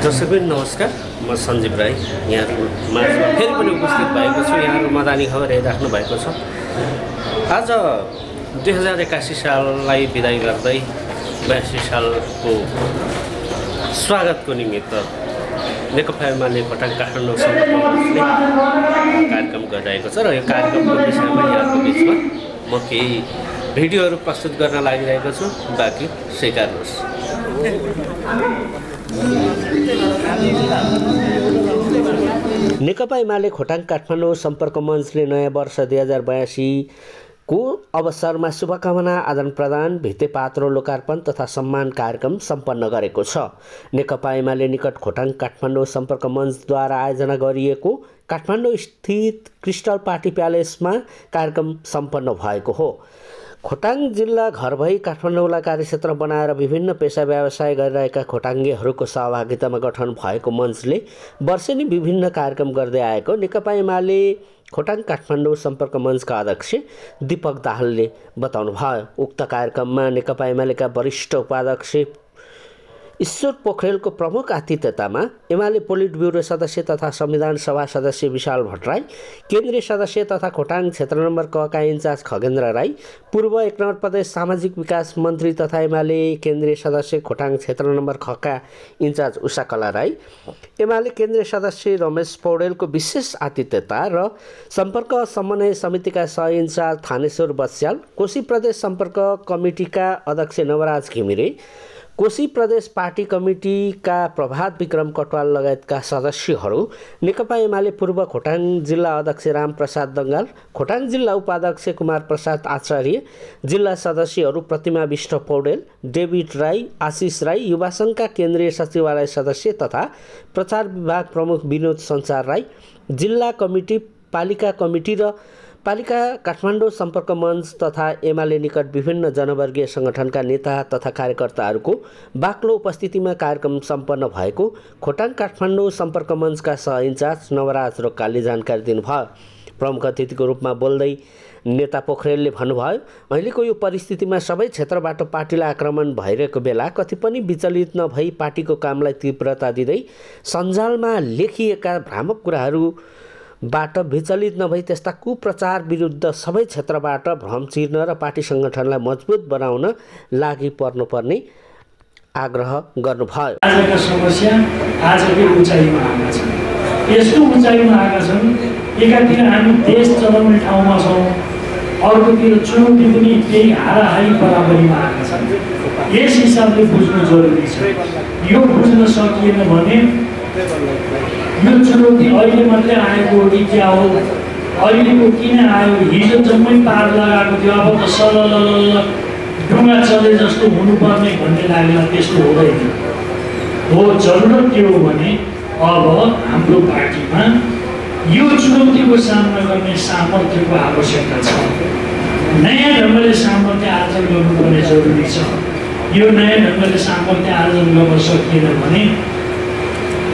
दर्शक नमस्कार, म सञ्जीव राई यहाँहरु माझमा फेरि पनि उपस्थित भएको छु। यहाँहरु मदानी खबर हेरिराख्नु भएको छ। आज 2081 साललाई बिदाई गर्दै 82 सालको स्वागतको निमित्त नेकपा एमाले खोटाङ काठमाडौँ सङ्गठनले कार्यक्रम गरिरहेको छ र यो कार्यक्रमको विषयमा यहाँको बिचमा म केही भिडियोहरू प्रस्तुत गर्न लागिरहेको छु। बाँकी स्वीकार्नुहोस्। नेकपा एमाले खोटाङ काठमाडौँ सम्पर्क मञ्चले नयाँ वर्ष 2082 को अवसरमा शुभकामना आदान प्रदान, भित्तेपात्रो लोकार्पण तथा सम्मान कार्यक्रम सम्पन्न गरेको छ। नेकपा एमाले निकट खोटाङ काठमाडौँ सम्पर्क मञ्चद्वारा आयोजना गरिएको काठमाडौँ स्थित क्रिस्टल पार्टी प्यालेसमा कार्यक्रम सम्पन्न भएको हो। खोटाङ जिल्ला घर भई काठमाडौँलाई कार्यक्षेत्र बनाएर विभिन्न पेसा व्यवसाय गरिरहेका खोटाङ्गेहरूको सहभागितामा गठन भएको मञ्चले वर्षेनी विभिन्न कार्यक्रम गर्दै आएको नेकपा एमाले खोटाङ काठमाडौँ सम्पर्क मञ्चका अध्यक्ष दीपक दाहालले बताउनुभयो। उक्त कार्यक्रममा नेकपा एमालेका वरिष्ठ उपाध्यक्ष ईश्वर पोखरेलको प्रमुख आतिथ्यतामा एमाले पोलिट ब्युरो सदस्य तथा संविधान सभा सदस्य विशाल भट्टराई, केन्द्रीय सदस्य तथा खोटाङ क्षेत्र नम्बर क का इन्चार्ज खगेन्द्र राई, पूर्व 1 नम्बर प्रदेश सामाजिक विकास मन्त्री तथा एमाले केन्द्रीय सदस्य खोटाङ क्षेत्र नम्बर ख का इन्चार्ज उषा कला राई, एमाले केन्द्रीय सदस्य रमेश पौडेलको विशेष आतिथ्यता र सम्पर्क समन्वय समितिका सह इन्चार्ज थानेश्वर बस्याल, कोशी प्रदेश सम्पर्क कमिटीका अध्यक्ष नवराज घिमिरे, कोशी प्रदेश पार्टी कमिटीका प्रभात विक्रम कटवाल लगायतका सदस्यहरू, नेकपा एमाले पूर्व खोटाङ जिल्ला अध्यक्ष राम प्रसाद दङ्गाल, खोटाङ जिल्ला उपाध्यक्ष कुमार प्रसाद आचार्य, जिल्ला सदस्यहरू प्रतिमा विष्ट पौडेल, डेभिड राई, आशिष राई, युवा सङ्घका केन्द्रीय सचिवालय सदस्य तथा प्रचार विभाग प्रमुख विनोद सञ्चार राई, जिल्ला कमिटी, पालिका कमिटी र पालिका काठमाडौँ सम्पर्क मञ्च तथा एमाले निकट विभिन्न जनवर्गीय सङ्गठनका नेता तथा कार्यकर्ताहरूको बाक्लो उपस्थितिमा कार्यक्रम सम्पन्न भएको खोटाङ काठमाडौँ सम्पर्क मञ्चका सह इन्चार्ज नवराज रोक्काले जानकारी दिनुभयो। प्रमुख अतिथिको रूपमा बोल्दै नेता पोखरेलले भन्नुभयो, अहिलेको यो परिस्थितिमा सबै क्षेत्रबाट पार्टीलाई आक्रमण भइरहेको बेला कति पनि विचलित नभई पार्टीको कामलाई तीव्रता दिँदै सञ्जालमा लेखिएका भ्रामक कुराहरूबाट विचलित नभई त्यस्ता कुप्रचार विरुद्ध सबै क्षेत्रबाट भ्रम चिर्न र पार्टी सङ्गठनलाई मजबुत बनाउन लागि पर्नुपर्ने आग्रह गर्नुभयो। आजका समस्या आजकै उचाइमा आएका छन्। यस्तो उचाइमा आएका छन्, एकातिर हामी देश चलाउने ठाउँमा छौँ, अर्कोतिर चुनौती पनि त्यही हाराहारी बराबरीमा आएका छन्। यस हिसाबले बुझ्नु जरुरी छ। यो बुझ्न सकिएन भने यो चुनौती अहिले मात्रै आएको हो कि क्या हो, अहिलेको किन आयो, हिजो जम्मै पार लगाएको थियो, अब त सलल ढुङ्गा चले जस्तो हुनुपर्ने भन्ने लाग्ला। त्यस्तो हुँदैन हो। जरुरत के हो भने अब हाम्रो पार्टीमा यो चुनौतीको सामना गर्ने सामर्थ्यको आवश्यकता छ। नयाँ ढङ्गले सामर्थ्य आर्जन गर्नुपर्ने जरुरी छ। यो नयाँ ढङ्गले सामर्थ्य आर्जन गर्न सकिएन भने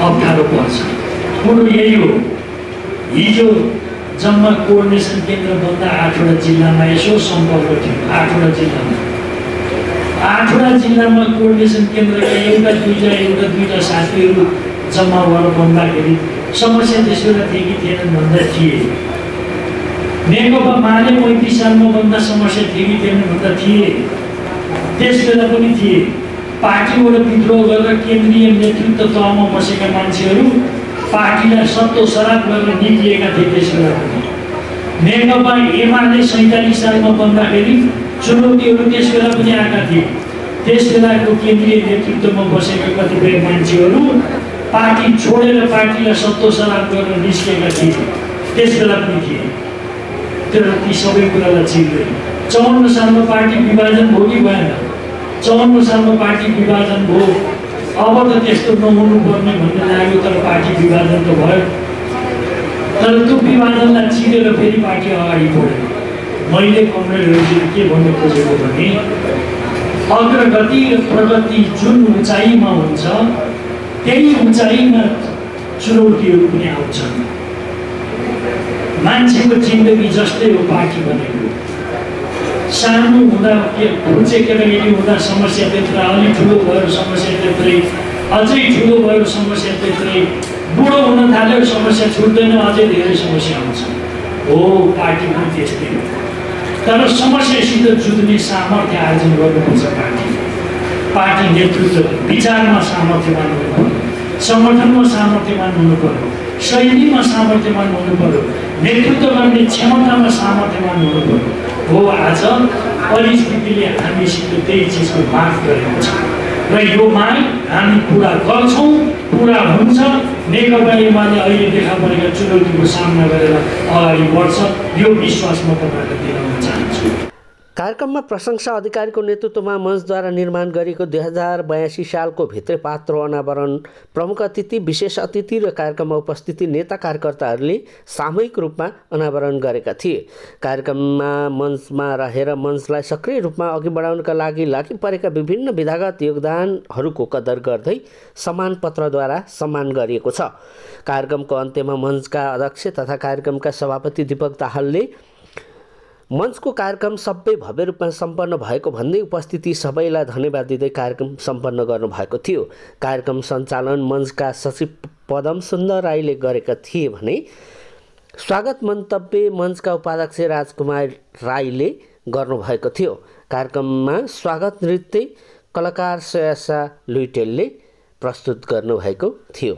अप्ठ्यारो पर्छ। कुरो यही हो। हिजो जम्मा कोअर्डिनेसन केन्द्र बन्दा 8वटा जिल्लामा यसो सम्पर्क थियो। 8वटा जिल्लामा कोअर्डिनेसन केन्द्रका एउटा दुईटा साथीहरू जम्मा भएर बन्दाखेरि समस्या त्यसबेला थिए कि थिएन भन्दा थिए। नेकपा माले 35 सालमा बन्दा समस्या थिए कि थिएन भन्दा थिए। त्यसबेला पनि थिए। पार्टीबाट विद्रोह गरेर केन्द्रीय नेतृत्व तहमा बसेका मान्छेहरू पार्टीलाई सत्तो सराप गरेर निक्लिएका थिए। त्यसबेला पनि नेकपा एमाले 47 सालमा बन्दाखेरि चुनौतीहरू त्यसबेला पनि आएका थिए। त्यसबेलाको केन्द्रीय नेतृत्वमा बसेका कतिपय मान्छेहरू पार्टी छोडेर पार्टीलाई सत्तो सराप गरेर निस्केका थिए। त्यसबेला पनि थिए। तर ती सबै कुरालाई चिन्दैन। 54 सालमा पार्टी विभाजन भयो कि भएन? 54 सालमा पार्टी विभाजन भयो। अब त त्यस्तो नहुनुपर्ने भन्ने लाग्यो, तर पार्टी विभाजन त भयो। तर त्यो विभाजनलाई चिरेर फेरि पार्टी अगाडि बढ्यो। मैले कमरेडहरूले के भन्नु खोजेको भने अग्रगति र प्रगति जुन उचाइमा हुन्छ त्यही उचाइमा चुनौतीहरू पनि आउँछन्। मान्छेको जिन्दगी जस्तै हो पार्टी भनेको। सानो हुँदा फुल्चे केटाकेटी हुँदा समस्या त्यत्रै, अलि ठुलो भएर समस्या त्यत्रै, अझै ठुलो भयो समस्या त्यत्रै बुढो हुन थाल्यो समस्या छुट्दैन अझै धेरै समस्या आउँछ हो पार्टी पनि त्यस्तै हो तर समस्यासित जुझ्ने सामर्थ्य आर्जन गर्नुपर्छ पार्टी नेतृत्व विचारमा सामर्थ्यवान हुनु पर्यो सङ्गठनमा सामर्थ्यवान हुनु पर्यो शैलीमा सामर्थ्यवान हुनु पर्यो नेतृत्व गर्ने क्षमतामा सामर्थ्यवान हुनु पर्यो हो आज परिस्थितिले हामीसित त्यही चिजको माग गरेको छ र यो माग हामी पुरा गर्छौँ पुरा हुन्छ नेकपा एमाले अहिले देखा परेका चुनौतीको सामना गरेर अगाडि बढ्छ यो विश्वास म तपाईँलाई दिलाउन चाहन्छु। कार्यक्रममा प्रशंसा अधिकारीको नेतृत्वमा मञ्चद्वारा निर्माण गरिएको 2082 सालको भित्रे पात्रो अनावरण प्रमुख अतिथि विशेष अतिथि र कार्यक्रममा उपस्थित नेता कार्यकर्ताहरूले सामूहिक रूपमा अनावरण गरेका थिए। कार्यक्रममा मञ्चमा रहेर मञ्चलाई सक्रिय रूपमा अघि बढाउनका लागि लागिपरेका विभिन्न विधागत योगदानहरूको कदर गर्दै सम्मान पत्रद्वारा सम्मान गरिएको छ। कार्यक्रमको अन्त्यमा मञ्चका अध्यक्ष तथा कार्यक्रमका सभापति दीपक दाहालले मञ्चको कार्यक्रम सबै भव्य रूपमा सम्पन्न भएको भन्दै उपस्थिति सबैलाई धन्यवाद दिँदै कार्यक्रम सम्पन्न गर्नुभएको थियो। कार्यक्रम सञ्चालन मञ्चका सचिव पदम सुन्दर राईले गरेका थिए भने स्वागत मन्तव्य मञ्चका उपाध्यक्ष राजकुमार राईले गर्नुभएको थियो। कार्यक्रममा स्वागत नृत्य कलाकार सयासा लुइटेलले प्रस्तुत गर्नुभएको थियो।